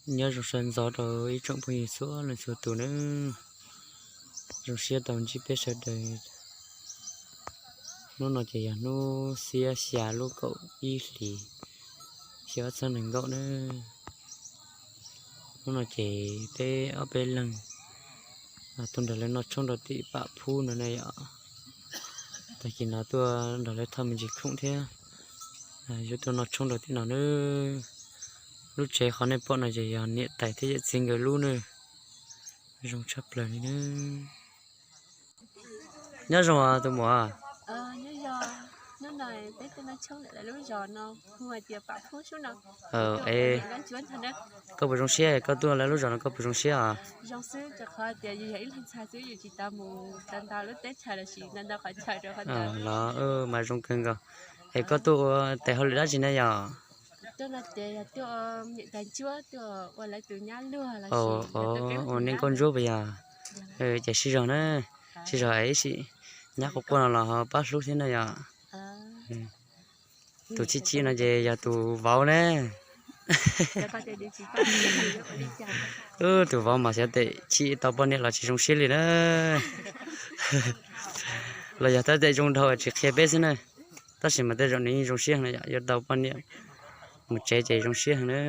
Nyob zoo sawv ntxov rau ib tsoom phooj ywg txhua leej txhua tus nawb. Zoo siab tau ntsib peb sawv daws. Hnub no ces yog hnub xiab xya lub kaum ib hlis xyoo ob txhiab nees nkaum nawb. Hnub no ces peb ob peb leeg tuaj nrog lawv noj tshoob rau tim Pam Phub no ne yom. Tag kis no tuaj nrog lawv thauj me ntsis khoom thiab yuav tuaj noj tshoob rau tim no nawb. Lub tsev qhov nej pom no ces yog niam tais thiab yawm txiv nkawd lub nawb. Zoo tshaj plaws li nawb. Nyob zoo tus muam. Koj puas zoo siab koj tuaj lawv lub zos no koj puas zoo siab os? Los mas zoo kawg nkaus. Es koj tuaj ua tes hauj lwm dab tsi ne yom? Ua niam nkauj ntsuab puas yog? Ces sib zog na, sib zog es ib sim nyab quaj quaj no los ho pab hlub thiab na yom. Tus chim chim no ces yog tus vauv ne. Tus vauv mas xyov tes chim tau poj niam los tsis zoo siab li na. Los yog tab tes zoo dhau tsis qhia peb xwb na. Tab sis mas tej zaum nws yeej zoo siab heev na yom, yuav tau poj niam mus tsev ces zoo siab heev na.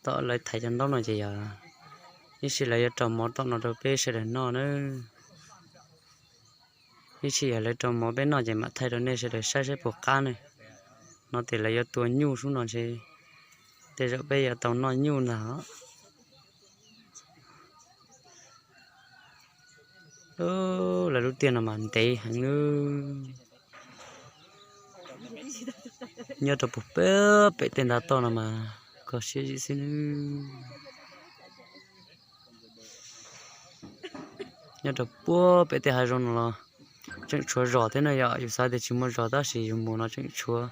Tom lawv thaiv cov ntaub no ces yog ib sim lawv yuav rau mov tom no rau peb sawv daws noj na. Ib sim yog lawv rau mov peb noj ces mam thaij rau nej sawv daws saib saib puas qab ne. No ces lawv yuav tua nyuj sub no ntshe tej zaum peb yuav tau noj nyuj ntag. Lawv lub tiaj no mas ntev heev nawb. Nyob rau puag pem tej ntav toj no mas kho siab zim xwb nawb. Nyob rau puag pem tej hav zoov no los tseem tshuav zos thiab na yom, yus xav tias tsis muaj zos tab sis yus mus no tseem tshuav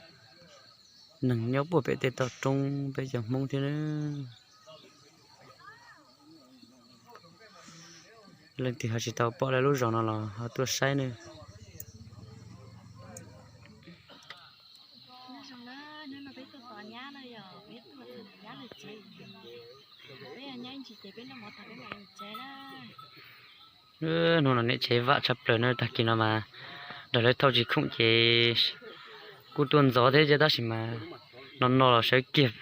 neeg nyob puag pem tej toj roob peb cov Hmoob thiab nawb. Leej twg ho tsis tau pom lawv lub zos no los ho tuaj saib nawb. Hnub no niam tsev vam tshaj plaws na, tag kis no mas nrog lawv thauj tsis khoom ces kuj tuaj ntxov thiab tab sis mas no no los sawv kiag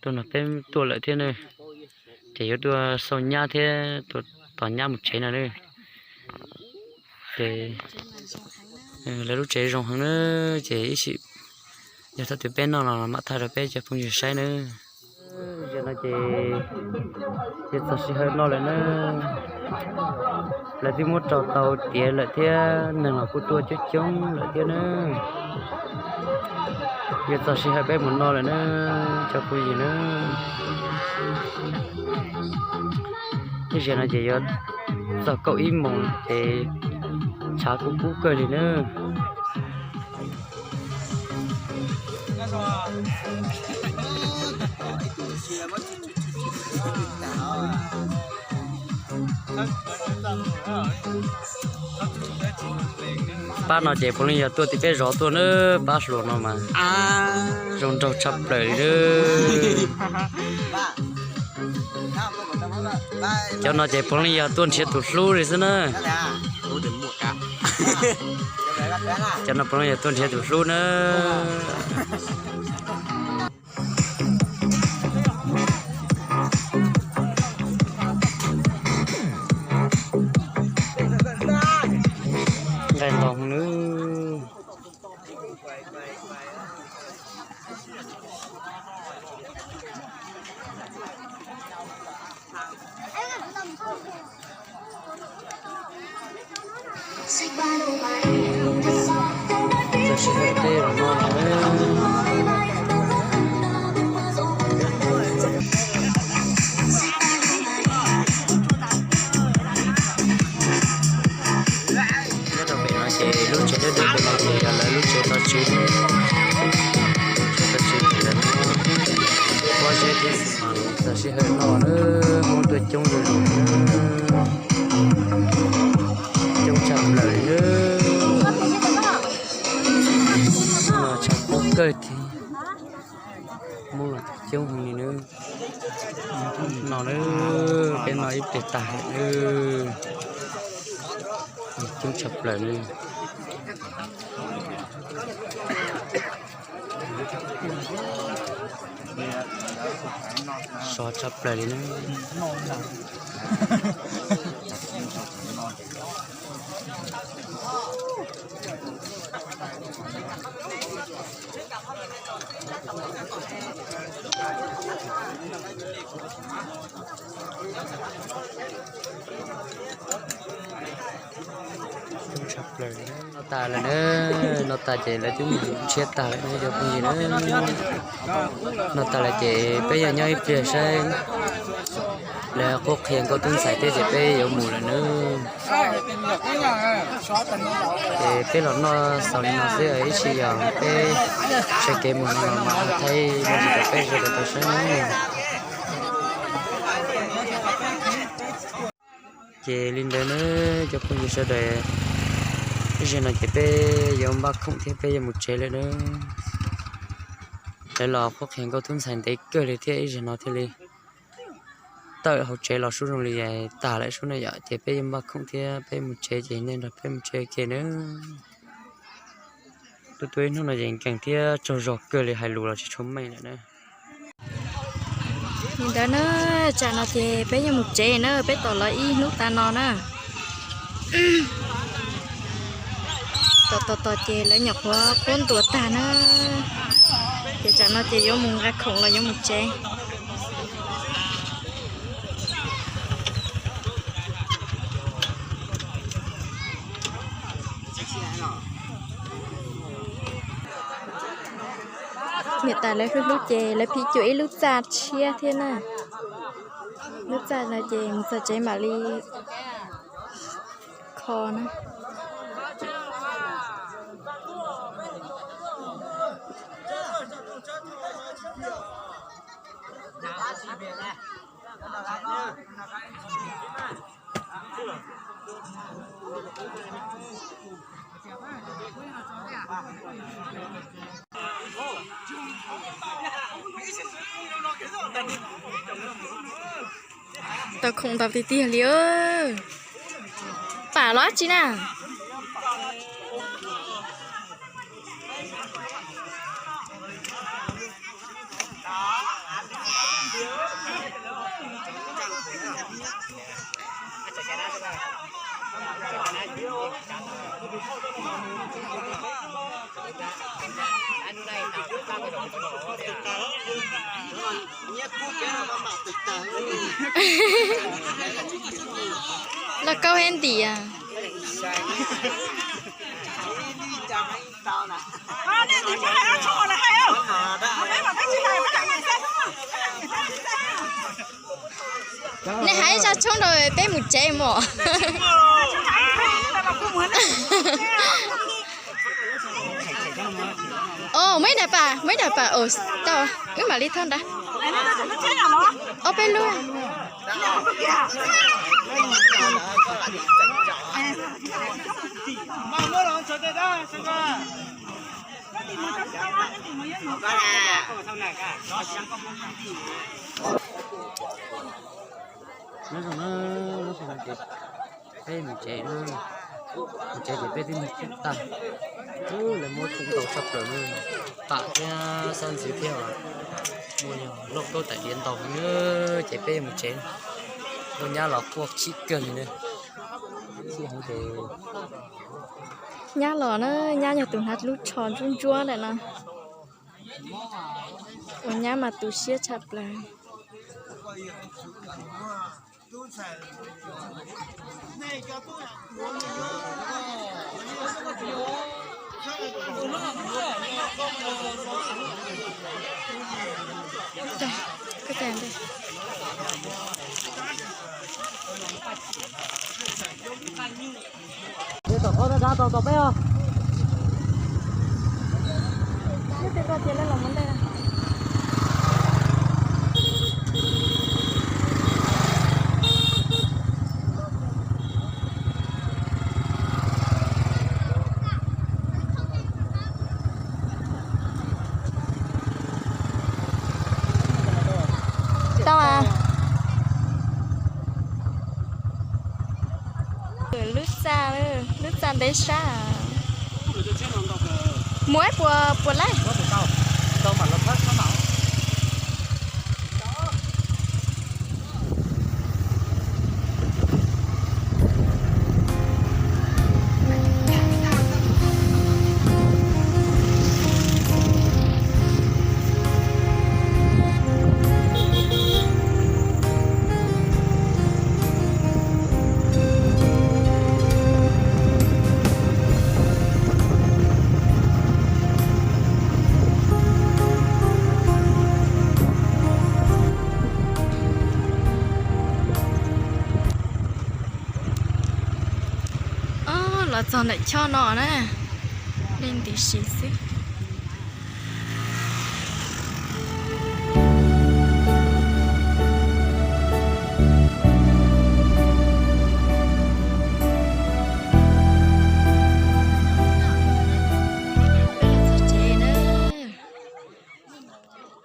tuaj nrog peb tuaj lawm thiab ne. Ces yuav tuaj xauj nyab thiab tuaj tos nyab mus tsev no ne. Ces lawv lub tsev zoo heev na, ces ib sim yog thaum twg peb noj no mam thaij rau peb cov phooj ywg saib nawb. Zaum no ces yuav txog sij hawm noj lawm na. Lawv twb muab rau tau tiav lawm thiab neeg los kuj tuaj coob coob lawm thiab na. Yuav txog sij hawm peb mus noj lawm na, cov phooj ywg na. Ib zaug no ces yuav txog kaum ib moos ces tshav kub kub kawg li na. Pab no ces puav leej yog tuaj tim peb zov tuaj na, pab hluas no mas zoo nraug tshaj plaws li na. Cov no ces puav leej yog tuaj nrhiav tus hlub li xwb na. Cov no puav leej yog tuaj nrhiav tus hlub na. Nqaij ntau heev nawb. Txog sij hawm peb los noj no. Nyob rau pem no ces lub tsev dawb dawb pem no ces yog lawv lub tsev tso tswv, lub tsev tso tswv ces lawv muab pob zeb thiab xi mas. Txog sij hawm no na, Hmoob tuaj coob zuj zus, coob tshaj plaws li na. Tshav kub kawg Muaj coob heev li nawb. No nawb, peb no ib pliag tag lawm nawb. Coob tshaj plaws nawb. Sov tshaj plaws li nawb. Noj tas lawm na, noj tas ces lawv twb mus ntshiab tag lawm na cov phooj ywg na. Noj tas lawm ces peb yog nyob ib pliag saib lawv qhuab qhia nkauj tub ntxhais thiab ces peb yuav mus lawm na. Ces peb los noj xaus li no xwb, ib sim yog peb sawv kev mus no los mas ho thaij me ntsis rau peb sawv daws tau saib na. Ces li ntawd na cov phooj ywg sawv daws, ib zaug no ces peb yuav npaj khoom thiab peb yuav mus tsev lawm na. Lawv los qhuab qhia nkauj tub ntxhais ntev kawg li thiab ib zaug no thiaj li tawm hauv tsev los sub zoo li tag lawm sub na yom, ces peb yuav npaj khoom thiab peb mus tsev ces nej nrog peb mus tsev ua ke nawb. Tuaj tuaj ib hnub no ces nkees thiab tsaug zog kawg li, hais lus los tsis tshua meej lawm na. Li ntawd na, tsam no ces peb yuav mus tsev na, peb tos lawv ib hnub tas no na. Tos tos tos ces lawv nyuam qhuav qhuab ntuas tag na, ces tsam no ces yuav mus nqa khoom los yuav mus tsev. Niam tais lawv hlub hlub ces lawv phim cuam ib lub txaj tshiab thiab na. Lub txaj no ces mus txog tsev mam li kho na. Tau khoom ntau tiag tiag li. Pam los dab tsi na? Lauj kaub hab ntim. Nej hais ib zaj tshoob rau peb mus tsev mog. Os, muaj ib daim pam, muaj ib daim pam, os, tau, wb mam li thauj nrad. Ob peb lub. Nyob zoo na, hnub no ces peb mus tsev na, mus tsev ces peb twb mus tsev tag. Lawv muab khoom ntau tshaj plaws na, tam thiab xab ntxwv thiab, muaj yog lauj kaub tais diav ntau heev na, ces peb yuav mus tsev. Lauj, nyab los quaj chim kawg li na. Chim heev ces nyab los na, nyab yog tus hnav lub tsho ntsuab ntsuab ntawm no. Ua nyab mas tu siab tshaj plaws. Tom qhov rau rau tom peb os. Ntev sab. Muaj puas puas laij. Los txog ntawm choj no na, dej nti si xwb.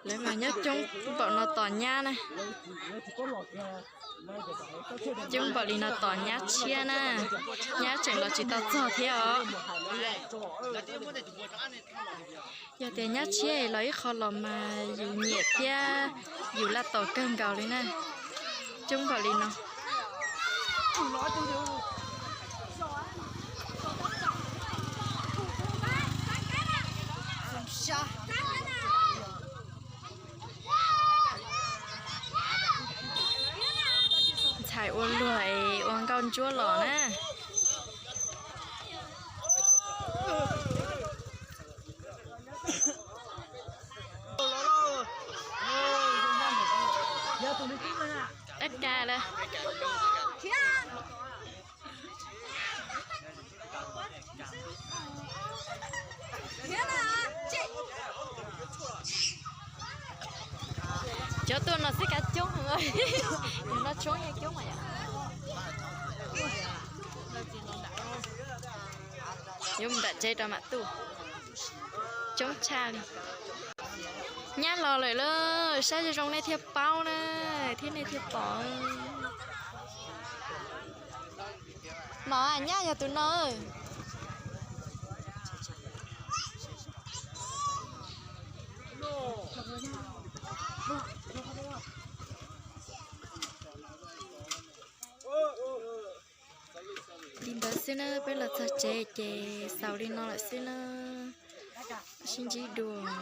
Lawv mas nyob coob npaum no tos nyab na. Coob npaum li no tos nyab tshiab na. Nyab tseem los tsis tau txog thiab os. Yog tias nyab tshiab los ib qho los mas yus nyiam thiab yus laj tau kawg nkaus li na. Coob npaum li no. Ntxhais ua luag es ua nkauj ntsuab los na. Ab ka lawm. Cov tuaj no xwb kav coob heev. Yog no tshoob yeej coob mas yom. Yuav mus nram tsev rau mam tuaj. Coob tshaj li. Nyab los lawm lauj, saib zoo zoo nej thiaj paub na, thiab nej thiaj pom. Mas nyab yog tus no. Li ntawd xwb na, peb los txog tsev ces xaus li no lawm xwb na. Sib ntsib dua.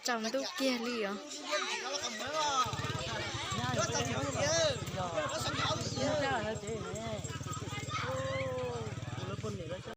Tsaus ntuj kiag li os.